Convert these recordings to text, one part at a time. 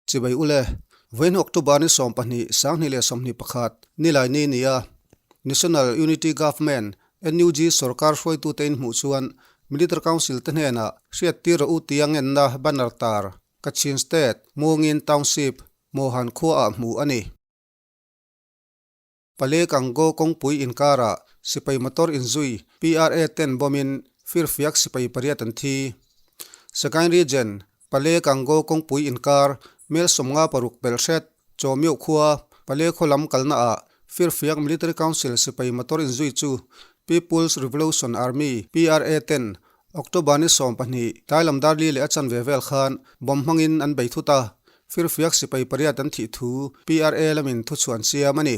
Chibai ule, Vawiin October ni 12, 2021, Nilai ni nia National Unity Government, NUG, sorkar hruaitute inhmuh chuan Military Council te hnenah hriattir rawh u tia ngenna banner tar Kachin State, Mungin Township, Mohan khuaah hmuh a ni. Pale Kango kawngpui inkarah sipai motor inzui PRA ten bawmin firfiak sipai pariat an thi. Sagaing Region, Pale Kango kawngpui inkar mel 56 pelh hret Chawmiuh khua Pale khaw lam kalnaah firfiak Military Council sipai motor inzui chu People's Revolution Army, PRA, ten October ni 12 tlailam dar li leh a chanve vel khan bomb hmangin an bei thut a, firfiak sipai pariat an thih thu PRA lamin thuchhuah an siam a ni.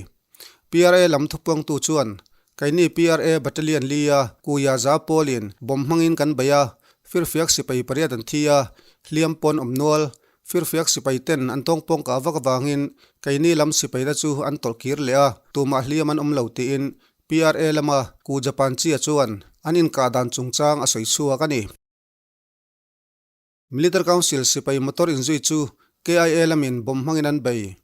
PRA lam thupuangtu chuan, Keini PRA Battalion lia Kuya za pawlin bomb hmangin kan bei a, firfiak sipai pariat an thi a, hliam pawn awm nual, firfiak sipai ten an tawngpawng kah vak avangin keini lam sipaina chu an tawlh kir leh a, tumah hliam an awm lo tiin PRA lama Ku Japan Chia chuan an inkah dan chungchang a sawi chhuak a ni. Military Council sipai motor inzui chu KIA lamin bomb hmangin an bei.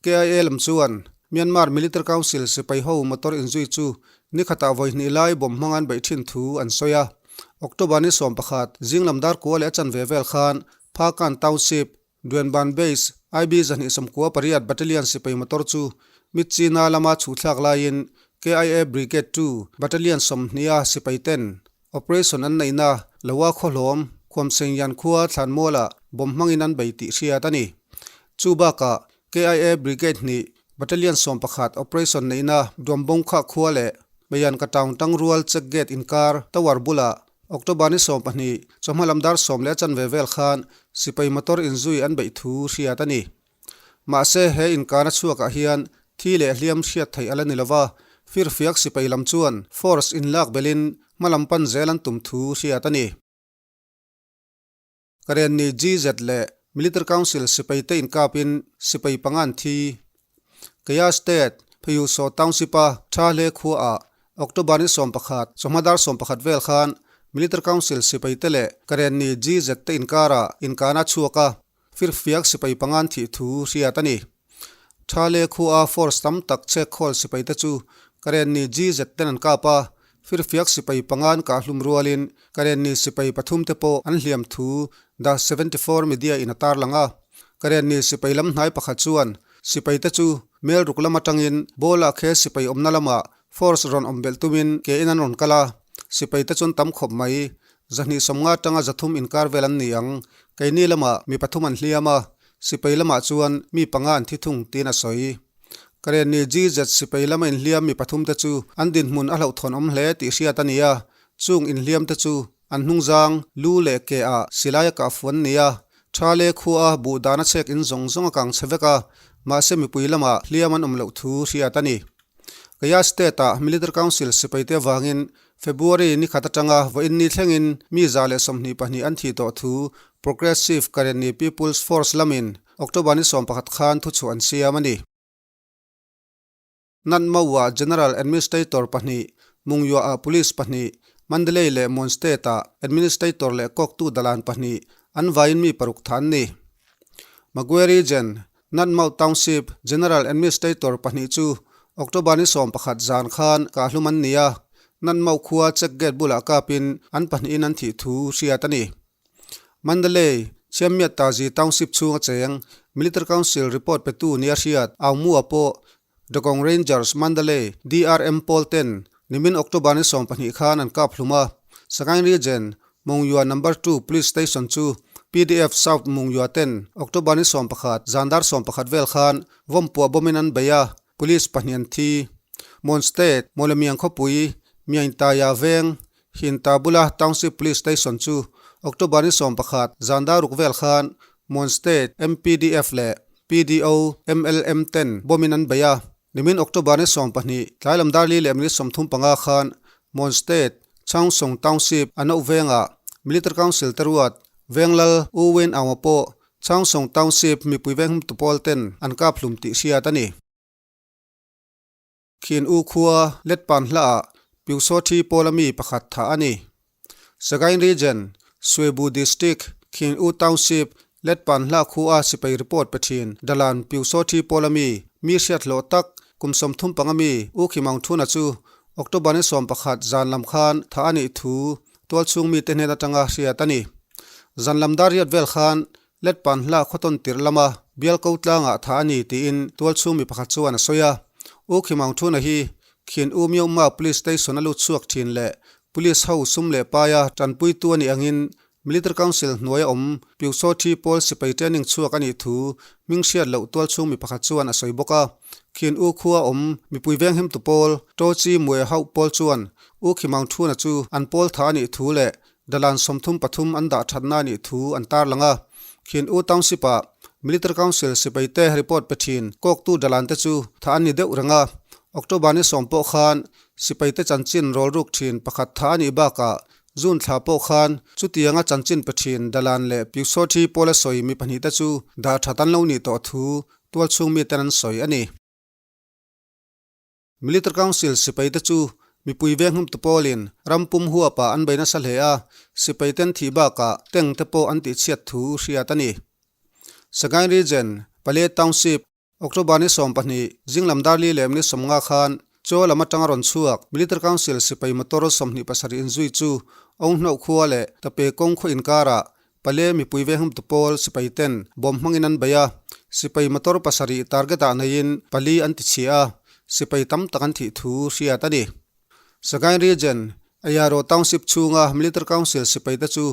KIA lam chuan Myanmar Military Council sipai ho motor inzui chu nikhatah vawi hnih lai bomb hmang an beih thin thu an sawi a. October ni 11 zinglam dar kua leh a chanve vel khan Phakan Township, Duanban Base, IB 298 Battalion sipai motor chu Myitkyina lama chhuhthlak laiin KIA Brigade 2 Battalion 20 a sipai ten operation an neihna Loa Khawhlawm, Khuamsengyan khua Thlanmualah bomb hmangin an bei tih hriat a ni. Chu bakah KIA Brigade 2 Battalion 11 operation neihna Duambawngkhah khua leh Meianka Town tangrual check gate inkar tower bulah October ni 12, chawhma lam dar sawm leh a chanve vel khan sipai motor inzui an beih thu hriat a ni. Mahse, he inkana chhuakah hian thi leh hliam hriat theih a la ni lova, firfiak sipai lam chuan force inlak belin hma lam pan zel an tum thu hriat a ni. Karenni GZ leh Military Council sipai te inkapin sipai panga an thi. Kaya State, Phayusaw Township-a tha hle khuaah October ni 11, chawhma dar 11 vel khan Military Council sipai te leh Karenni GZ te inkarah inkana chhuak a, firfiak sipai panga an thih thu hriat a ni. Tha le khua force tam tak chek khawl sipai te chu Karenni GZ ten an kap a, firfiak sipai panga an kah hlum rualin Karenni sipai pathum te pawh an hliam thu The 74 Media in a tarlang a. Karenni sipai lam hnai pakhat chuan sipai te chu mel ruk lam atangin ball-ah khe sipai awmna lamah force rawn awm belh tumin ke in an rawn kal a, sipai te chuan tam khawp mai. 250 atanga 300 inkar vel an ni ang. Keini lamah mi pathum an hliam a, Sipai lamah chuan mi panga an thi thung tiin a sawi. Karenni GZ sipai lama inhliam mi pathum te chu an dinhmun a hlauhthawn awm hle tih hriat a ni a, chung inhliam te chu an hnungzang, lu leh ke ah silai a kah fu an ni a, tha le khua a buh dan a chhek in zawng zawng a kang chhe vek a, mahse mipui lamah hliam an awm loh thu hriat a ni. Kaya State ah Military Council sipai te avangin February ni khat atanga vawiin ni thlengin mi 122 an thih tawh thu Progressive Karenni People's Force lamin October ni 11 khan thuchhuah an siam a ni. Natmaua General Administrator pahnih, Mungyuaah Police pahnih, Mandalay leh Mon State-ah Administrator leh kawktu dalan pahnih an vaiin mi paruk tha an ni. Magwe Region, Natmau Township General Administrator pahnih chu October ni 11 zan khan kahhlum an ni a, Natmau khua check gate bulah kapin an pahnihin an thih thu hriat a ni. Mandalay, Chiammiat Tazi Township chhunga cheng Military Council report petu nia hriat Aumua pawh Dagong Rangers Mandalay DRM pawl ten nimin October ni 12 khan an kap hlum a, Sagaing Region Mungyua Number 2 Police Station chu PDF South Mungyua ten October ni 11 zan dar 11 vel khan vawmpuah bawmin an bei a, police pahnih an thi. Mon State, Mawlemiang khawpui, Myaintaya veng, Hinta bula Township Police Station chu October ni 11 zan dar ruk vel khan Mon State MPDF leh PDO MLM ten bawmin an bei a, nimin October ni 12 tlailam dar li leh minute 35 khan Mon State Changsong Township a noh vengah Military Council te ruat Venglal U Win Aung a pawh Changsong Township mipui veng humtu pawl ten an kap hlum tih hriat a ni. Khin U khua Letpan hlaah Pyusaw Thi pawla mi pakhat tha a ni. Sagaing Region, Swebu District, Khin U Township, Letpan hla khua sipai report pe thin Dalan Pyusawthi pawla mi, mi hriat hlawh tak kum 35 mi U Khimang Thuna chu October ni 11 zan lam khan tha a nih thu tualchhung mite hnen atanga hriat a ni. Zan lam dar riat vel khan Letpan hla khawtawn tirh lama bial ko tlangah tha a ni tiin tualchhung mi pakhat chuan a sawi a. U Khimang Thuna hi Khin U Myo Ma Police Station a lut chhuak thin leh Police ho sum leh paia tanpuitu a nih angin Military Council hnuaia awm Pyusawthi pawl sipai training chhuak a nih thu hming hriat loh tualchhung mi pakhat chuan a sawi bawk a. Khin U khua awm mipui venghimtu pawl To Chi Mue Hauh pawl chuan U Khimang Thuna chu an pawl tha a nih thu leh Dalan 33 an dah thatna a nih thu an tarlang a. Khin U Township-ah Military Council sipaite report pe thin kawktu Dalan te chu tha an ni deuh reng a. October ni 10 pawh khan sipaite chanchin rawlruk thin pakhat tha a nih bakah June thla pawh khan chutianga chanchin pe thin Dalan leh Pyusawthi pawla sawi mi pahnihte chu dah that an lo nih tawh thu tualchhung miten an sawi a ni. Military Council sipaite chu mipui venghumtu pawlin ram pum huapah an bei nasa hle a, sipaiten thih bakah tank te pawh an tihchhiat thu hriat a ni. Sagaing Region, Pale Township, October ni 12, zinglam dar li leh ni 50 khan Chaw lam atanga rawn chhuak Military Council sipai motor 27 inzui chu Onghnauh khua leh Tape kawng khaw inkarah Pale mipui venghumtu pawl sipai ten bawm hmangin an bei a, sipai motor pasarih target ah neiin pali an ti chhia a, sipai tam tak an thih thu hriat a ni. Sagaing Region, Ayaro Township chhunga Military Council sipai te chu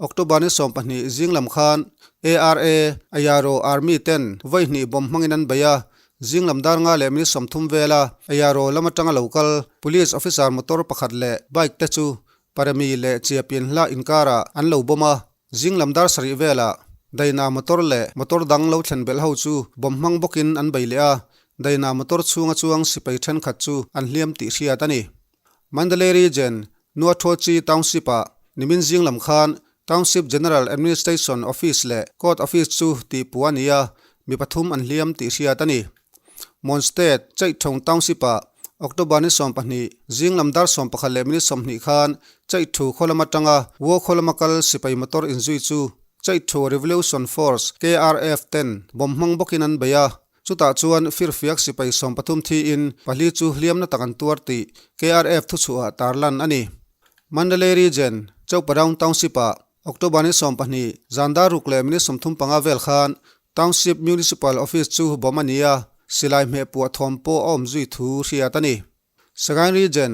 October ni 12 zinglam khan ARA, Ayaro Army ten vawi hnih bawm hmangin an bei a, zinglam dar nga leh minute 30 vela Ayaro lam atanga lo kal Police Officer motor pakhat leh bike te chu Parami leh Chiapian hla inkarah an lo bawm a, zinglam dar sarih velah Daina motor leh motor dang lo thlen belh ho chu bawm hmang bawkin an bei leh a, Daina motor chhunga chuang sipai thenkhat chu an hliam tih hriat a ni. Mandalay Region, Nuathochi Township-ah nimin zinglam khan Township General Administration Office leh Court Office chu tihpuh a ni a, mi pathum an hliam tih hriat a ni. Mon State, Chaithong Township-ah October ni 12, zinglam dar 11 leh minute 20 khan Chaihthu khaw lam atanga Wo khaw lama kal sipai motor inzui chu Chaihthu Revolution Force, KRF, ten bomb hmang bawkin an bei a, chutah chuan firfiak sipai 13 thiin pali chu hliamna tak an tuar tih KRF thuchhuah tarlan a ni. Mandalay Region, Chaupadown Township-ah October ni 12, zan dar ruk leh minute 35 vel khan Township Municipal Office chu bomb a ni a, silai hmeh puah thawm pawh a awm zui thu hriat a ni. Sagaing Region,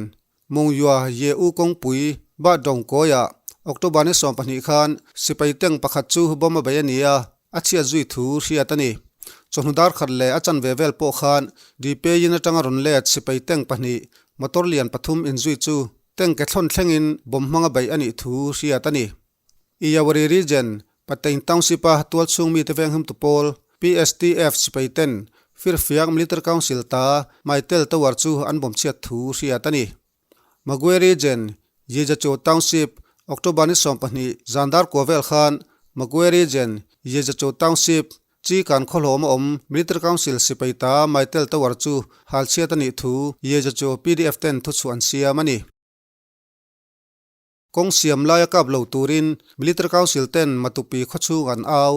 Mungyua Ye U kawngpui Ba Dong Kawiah October ni 12 khan sipai tank pakhat chu bomb a bei a ni a, a chhiat zui thu hriat a ni. Chawhnu dar khat leh a chanve vel pawh khan Dipeiin atanga rawn let sipai tank pahnih motor lian pathum inzui chu tank ke thlawn thlengin bomb hmanga beih a nih thu hriat a ni. Iyawari Region, Patein Township-a tualchhung mite venghimtu pawl PSTF sipai ten Firfiak Military Council ta Maitel Tower chu an bomb chhiat thu hriat a ni. Magwe Region, Yijacho Township, October ni 12 zan dar kua vel khan Magwe Region, Yijacho Township, Chi kan khawhlawm a awm Military Council sipai ta Maitel Tower chu hal chhiat a nih thu Yijacho PDF ten thuchhuah an siam a ni. Kawng siam laia kap lo turin Military Council ten Matupi khawchhung an au.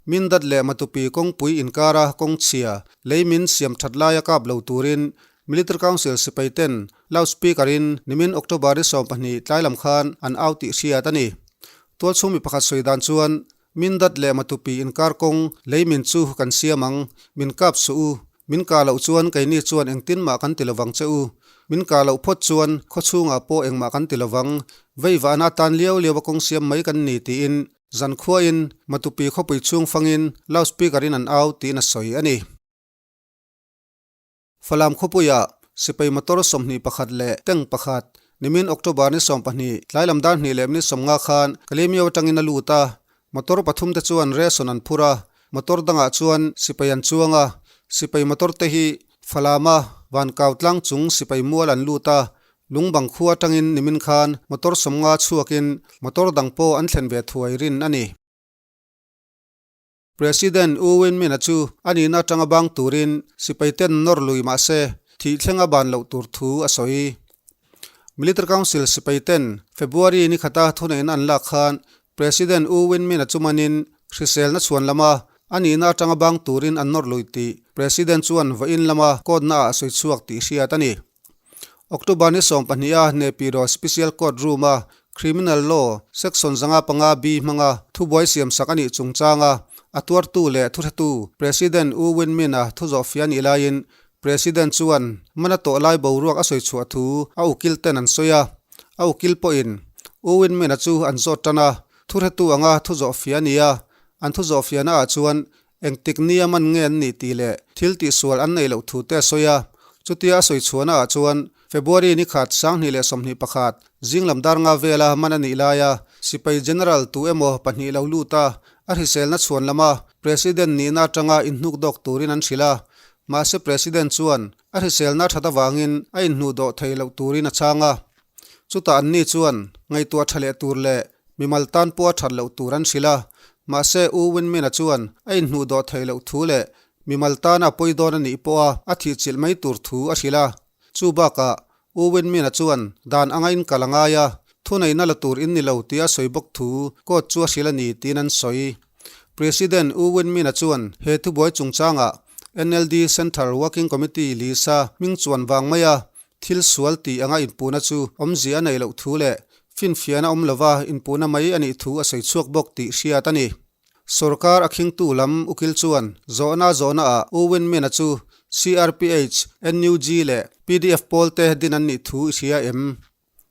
Mindat leh Matupi kawngpui inkara kawng chhia lei min siam that laia kap lo turin Military Council sipai ten loudspeaker in nimin October ni 12 tlai lam khan an au tih hriat a ni. Tualchhung mi pakhat sawi dan chuan Mindat leh Matupi inkar kawng lei min chu kan siam ang, min kap suh u, min kah loh chuan keini chuan engtin mah kan ti lovang che u, min kah loh phawt chuan khawchhungah pawh engmah kan ti lovang, vei vahna atan liau liau a kawng siam mai kan ni tiin zankhuain Matupi khawpui chhung fangin loudspeaker in an au tiin a sawi a ni. Falam khawpuiah sipai motor 21 leh tank pakhat nimin October ni 12 tlai lam dar hnih leh minute 50 khan Kalemyo atangin a lut a, motor pathum te chuan ration an phur a, motor dangah chuan sipai an chuang a, sipai motor te hi Falama Vankau tlang chung sipai mual an lut a, Lungbang khua atangin nimin khan motor 50 chhuakin motor dang pawh an thlen ve thuai rin a ni. President U Win Myint-a chu a nihna atanga bang turin sipai ten nawr lui mah se thih thleng a ban loh tur thu a sawi. Military Council sipai ten February ni khata thuneihna an lak khan President U Win Myint-a chu manin Hriselna chhuan lama a nihna atanga bang turin an nawr lui tih President chuan vawiin lama court naah a sawi chhuak tih hriat a ni. October ni 12 a Naypyidaw Special Court Room a Criminal Law Section 505 B hmanga thubuai siamsak a nih chungchanga a tuartu leh thuhretu President U Win Myint-a thuzawhfiah a nih laiin President chuan mana tawh lai boruak a sawi chhuah thu a ukil ten an sawi a, a ukil pawhin U Win Myint-a chu an zawt tan a, thuhretu anga thuzawhfiah a ni a, an thuzawhfiahna ah chuan Engtik nia man nge an nih tih leh thil tihsual an neih loh thu te a sawi a. Chutia a sawi chhuahna ah chuan February ni khat 2021 zinglam dar nga vela man a nih laia sipai General tu emaw pahnih lo lut a, a hriselna chhuan lama President nihna atanga inhnuk dawk turin an hrilh a. Mahse President chuan a hriselna that avangin a inhnuh dawh thei loh turin a chhang a. Chutah anni chuan ngaihtuah tha leh tur leh mimal tan pawh a that loh tur an hrilh a, mahse U Win Myint-a chuan a inhnuh dawh theih loh thu leh mimal tana pawi dawn a nih pawha a thihchilh mai tur thu a hrilh a. Chu bakah U Win Myint-a chuan dan anga in kal a ngai a, thuneihna la tur in ni lo tia a sawi bawk thu court chu a hrilh a ni tiin an sawi. President U Win Myint-a chuan he thubuai chungchangah NLD Central Working Committee Lisa hming chuan vang mai a Thil sual tih anga inpuhna chu awmzia a neih loh thu leh finfiahna awm lova inpuhna mai a nih thu a sawi chhuak bawk tih hriat a ni. Sorkar a khingtu lam ukil chuan zawhna zawhnaah U Win Myint-a chu CRPH, NUG leh pdf pawl te din an nih thu i hria em?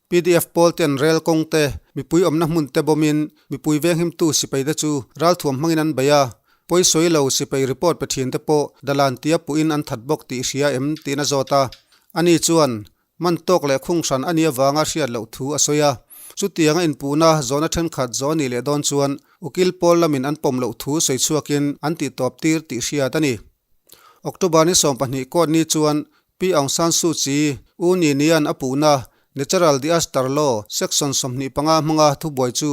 Pdf pawl ten rel kawng te, mipui awmna hmun te bawmin mipui venghimtu sipai te chu ralthuam hmangin an bei a, Pawisawi lo sipai report pe thin te pawh dalan tia puhin an that bawk tih hria em tiin a zawt a. Ani chuan, man tawk leh khung hran a nih avanga hriat loh thu a sawi a. Chutianga inpuhna zawhna thenkhat zawh a nih leh dawn chuan ukil pawl lamin an pawm loh thu sawi chhuakin an tih tawp tir tih hriat a ni. October ni 12 court ni chuan Pi Aung San Suu Kyi, U Ni Nian a puhna Natural Diaster Law Section 25 hmanga thubuai chu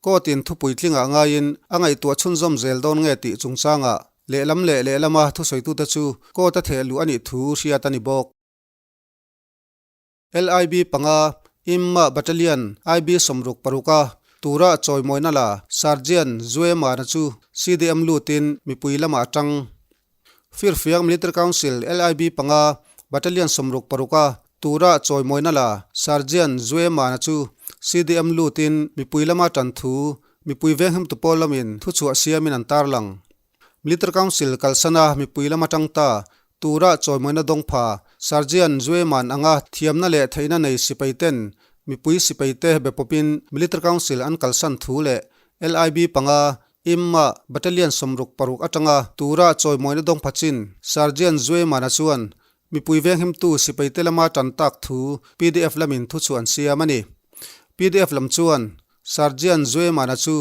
Court-in thupui tlingah ngaiin a ngaihtuah chhunzawm zel dawn nge tih chungchangah lehlam leh lehlama thusawitute chu Court-a theh luh a nih thu hriat a ni bawk. LIB panga, Imma Battalion IB 66 a tura chawimawina la Sergeant Zue Mana chu CDM lutin mipui lamah a tang. Firfiak Military Council LIB panga Battalion 66 a tura chawimawina la Sergeant Zue Mana chu CDM lutin mipui lama tan thu mipui venghimtu pawl lamin thuchhuah siamin an tarlang. Military Council kalsana mipui lama tang ta tura chawimawina dawngpha Sergeant Zue Man anga thiamna leh theihna nei sipai ten mipui sipai te be pawpin Military Council an kalsan thu leh LIB panga Imma Battalion 66 atanga tura chawimawina dawng phachin Sergeant Zuemana chuan mipui venghimtu sipaite lama tan tak thu pdf lamin thu chu an siam a ni. Pdf lam chuan Sergeant Zuemana chu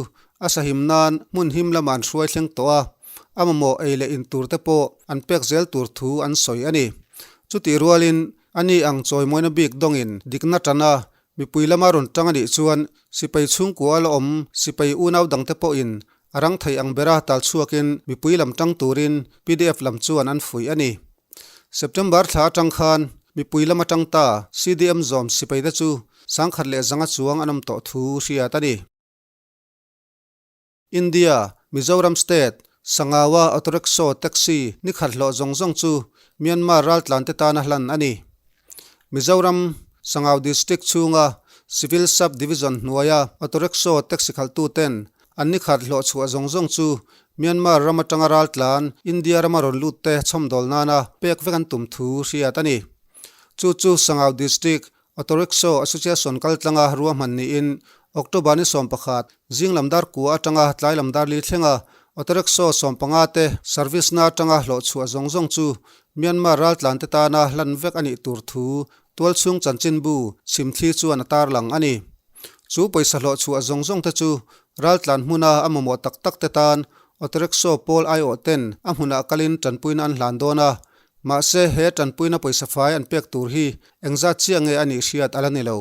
a sahim nan hmun him lama an hruai thleng tawh a, a mamawh ei leh in tur te pawh an pek zel tur thu an sawi a ni. Chutih rualin ani ang chawimawina bik dawngin dikna tana Mipui lama rawn tang a nih chuan sipai chhungkua la awm sipai unau dangte pawhin a rang thei ang bera tal chhuakin mipui lam tang turin pdf lam chuan an fuih a ni. September thla atang khan mipui lama tang ta CDM zawm sipaite chu 1100 chuang an awm tawh thu hriat a ni. India, Mizoram State, Sangawa Autorickshaw Taxi ni khat hlawh zawng zawng chu Myanmar raltlante tana hlan a ni. Mizoram, Sangau District chhunga Civil Sub Division hnuaia Autorickshaw Taxi khalhtuten an ni khat hlawh chhuah zawng zawng chu Myanmar ram atanga raltlan India rama rawn lutte chhawmdawl nana pek vek an tum thu hriat a ni. Chu chu Sangau District Autorickshaw Association kaltlanga ruahman niin October ni 11, zing lam dar kua atanga tlai lam dar li thlenga Autorickshaw 15 te service na atanga hlawh chhuah zawng zawng chu Myanmar raltlan te tana hlan vek a nih tur thu tualchhung chanchinbu chhimthli chuan a tarlang a ni. Chu pawisa hlawh chhuah zawng zawng te chu raltlan hmuna a mamawh tak tak te tan Autorickshaw pawl aiawh ten a hmunah kalin tanpuina an hlan dawn a, Mahse, he tanpuina pawisa fai an pek tur hi engzat chiah nge a nih hriat a la ni lo.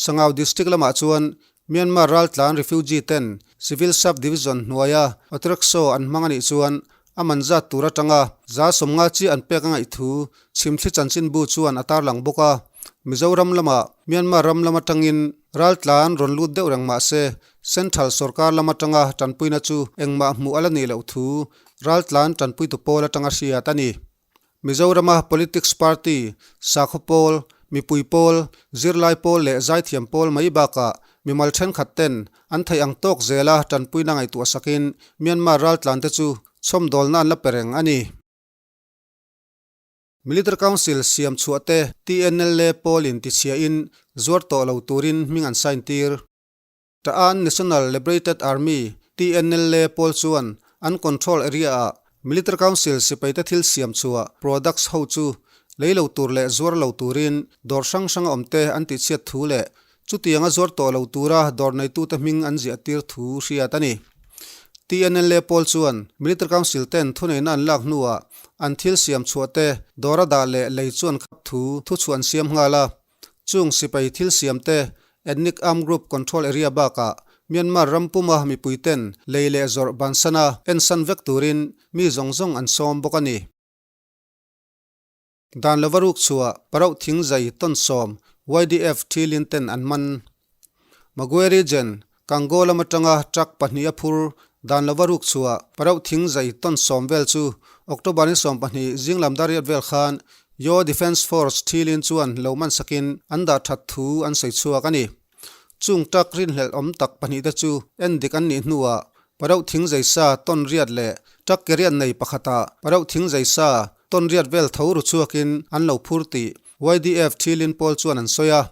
Sangau District lamah chuan Myanmar raltlan refugee ten Civil Sub Division hnuaia autorickshaw an hmang a nih chuan a man zat tur atanga 90% chiah an pek a ngaih thu Chhimthli chanchinbu chuan a tarlang bawk a. Mizoram lamah Myanmar ram lam atangin raltlan rawn lut deuh reng mah se Central sorkar lam atanga tanpuina chu engmah hmuh a la nih loh thu raltlan tanpuitu pawl atanga hriat a ni. Mizorama politics party, sakhaw pawl, mipui pawl, zirlai pawl leh zaithiam pawl mai bakah mimal thenkhat ten an theih ang tawk zela tanpuina ngaihtuah sakin Myanmar raltlan te chu chhawmdawlna an la pe reng a ni. Military Council siam chhuah te TNLA pawlin tichhiahin zuar tawh lo turin hming an sign tir. Ta'an National Liberated Army, TNLA, pawl chuan an control area-ah Military Council sipaite thil siam chhuah, products, ho chu lei lo tur leh zuar lo turin dawr hrang hranga awmte an tihchhiat thu leh chutianga zuar tawh lo tura dawr neitute hming an ziah tir thu hriat a ni. TNLA pawl chuan Military Council ten thuneihna an lak hnuah an thil siam chhuahte dawra dah leh lei chuan khap thu thuchhuah an siam nghal a. Chung sipai thil siamte Ethnic Armed Group Control Area bakah Myanmar ram puma mipuiten lei leh zawrh bansana ensan vek turin mi zawng zawng an sawm bawk a ni. Dan lova ruk chhuah Parauh thing zai tawn sawm YDF thilin ten an man. Magwe Region, Kango lam atanga truck pahniha phur dan lova ruk chhuah Parauh thing zai tawn sawm vel chu October ni 12 zinglam dariat vel khan Yaw Defence Force thilin chuan lo man sakin an dah that thu an sawi chhuak a ni. Chung truck rinhlelh awm tak pahnihte chu en dik an nih hnuah Parauh thing zaisa tawn riat leh truck ke riat nei pakhatah Parauh thing zaisa tawn riat vel tho ru chhuakin an lo phur tih YDF thilin pawl chuan an sawi a.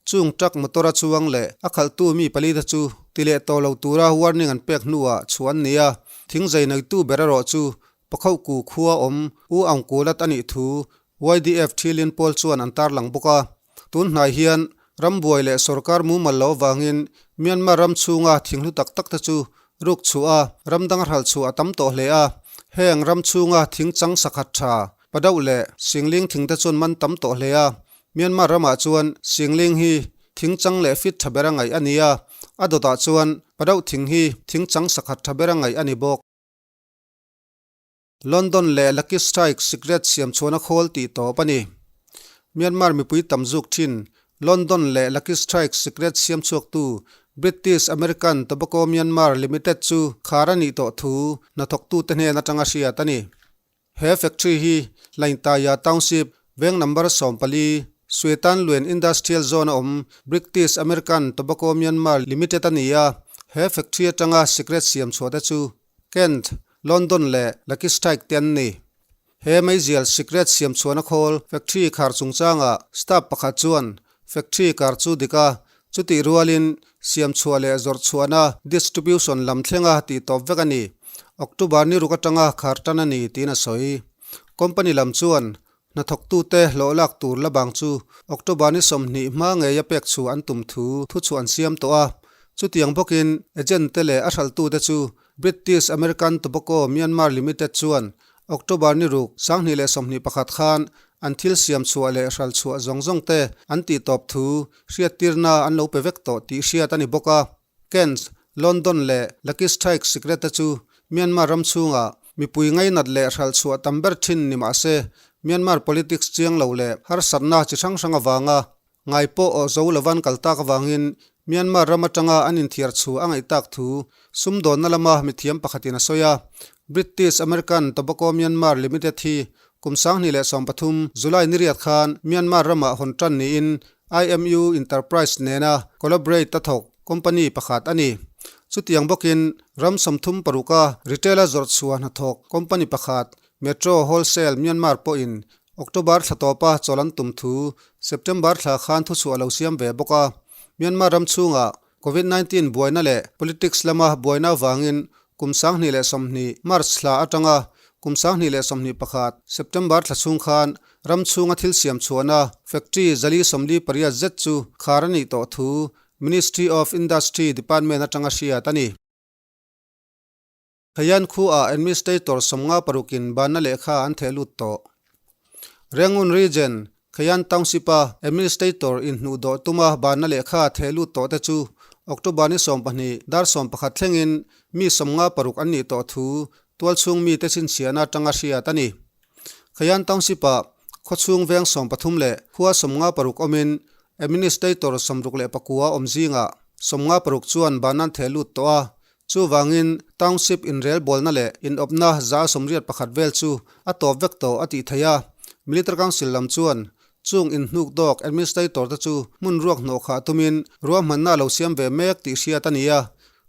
Chung truck motor a chuang leh a khalhtu mi palite chu ti leh tawh lo tura warning an pek hnuah chhuah an ni a. Thing zai neitu ber erawh chu Pakhohku khua awm U Aung Kulat a nih thu YDF thilin pawl chuan an tarlang bawk a. Tun hnai hian rambuai leh sorkar mumal lo avangin Myanmar ram chhunga thinghlu tak tak te chu ruk chhuah a, ram dang hralh chhuah a tam tawh hle a. Heng ram chhunga thing chang sakhat tha, padauh leh singling thing te chuan man tam tawh hle a. Myanmar ramah chuan singling hi thing chang leh fit tha bera ngaih a ni a, a dawtah chuan padauh thing hi thing chang sakhat tha bera ngaih a ni bawk. London leh Lucky Strike sikret siam chhuahna khawl tih tawp a ni. Myanmar mipui tam zuk thin London leh Lucky Strike sikret siam chhuaktu British American Tobacco Myanmar Limited chu khar a nih tawh thu hnathawktute hnen atanga hriat a ni. He factory hi Hlaintaya Township, veng number 14, Suetan Luen Industrial Zone a awm British American Tobacco Myanmar Limited a ni a. He factory atanga sikret siam chhuahte chu Kent, London leh Lucky Strike te an ni. He meizial sikret siam chhuahna khawl factory khar chungchangah staff pakhat chuan factory kar chu dik a, chutih rualin siam chhuah leh zawrh chhuahna distribution lam thlenga tih tawp vek a ni. October ni ruk atanga khar tan a ni tiin a sawi. Company lam chuan Hnathawktute hlawh lak tur la bang chu October ni 20 hma ngeia pek chhuah an tum thu thuchhuah an siam tawh a. Chutiang bawkin agent te leh a hralhtute chu British American Tobacco Myanmar Limited chuan October ni ruk 2021 khan an thil siam chhuah leh hral chhuah zawng zawng te an tihtawp thu hriattirna an lo pe vek tawh tih hriat a ni bawk a. Kent, London leh Lucky Strike sikret te chu Myanmar ram chhungah mipui ngainat leh hralh chhuah tam ber thin ni mah se, Myanmar politics chiang lo leh harsatna chi hrang hrang avanga ngai pawh aw zo lovan kal tak avangin Myanmar ram atanga an inthiar chhuah a ngaih tak thu sumdawnna lama mithiam pakhatin a sawi a. British American Tobacco Myanmar Limited hi kum 2013 July ni riat khan Myanmar ramah hawn tan niin IMU Enterprise nena collaborate a thawk company pakhat a ni. Chutiang bawkin ram 36 a retail-a zawrh chhuah hnathawk company pakhat Metro Wholesale Myanmar pawhin October thla tawpa chawl an tum thu September thla khan thuchhuah a lo siam ve bawk a. Myanmar ram chhungah Covid 19 buaina leh politics lama buaina avangin kum 2020 March thla atanga kum 2021 September thla chhung khan ram chhunga thil siam chhuahna factory 448 zet chu khar a nih tawh thu Ministry of Industry Department atanga hriat a ni. Khayan khuaah Administrator 56 in banna lehkha an theh lut tawh. Rangoon Region, Khayan Township-a Administrator inhnuh dawh tuma banna lehkha theh lut tawh te chu October ni 12 dar 11 thlengin mi 56 an nih tawh thu tualchhung mite chhinchhiahna atanga hriat a ni. Khayan Township-ah. Khawchhung veng 13 leh khua 56 awmin Administrator 64 awm zingah 56 chuan ban an theh lut tawh a. Chuvangin Township inrelbawlna leh inawpna 81 vel chu a tawp vek tawh a tih theih a. Military Council lam chuan chung inhnuk dawk Administrator te chu hmun ruak hnawh khah tumin ruahmanna a lo siam ve mek tih hriat a ni a.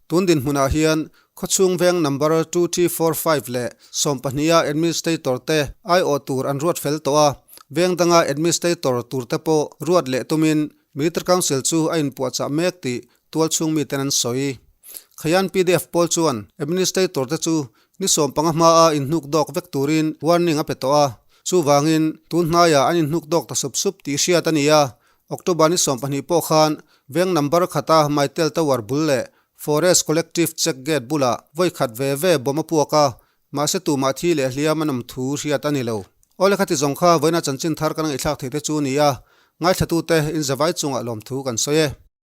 Tun dinhmunah hian khawchhung veng number two, three, four, five leh 12 a Administrator te aiawh tur an ruat fel tawh a, veng danga Administrator tur te pawh ruat leh tumin Military Council chu a inpuahchah mek tih tualchhung miten an sawi. Khayan pdf pawl chuan Administrator te chu ni 15 hmaa inhnuk dawk vek turin warning a pe tawh a, chuvangin tun hnaiah an inhnuk dawk ta sup sup tih hriat a ni a, October ni 20 pawh khan veng number khata Mytel Tower bul leh Forest Collective Check Gate bulah vawi khat ve ve bomb a puak a, mahse tumah thi leh hliam an awm thu hriat a ni lo. Awle khati zawng kha vawiina chanchin thar kan ngaihthlak theih te chu a ni a, ngaithlatute inzavai chungah lawmthu kan sawi e.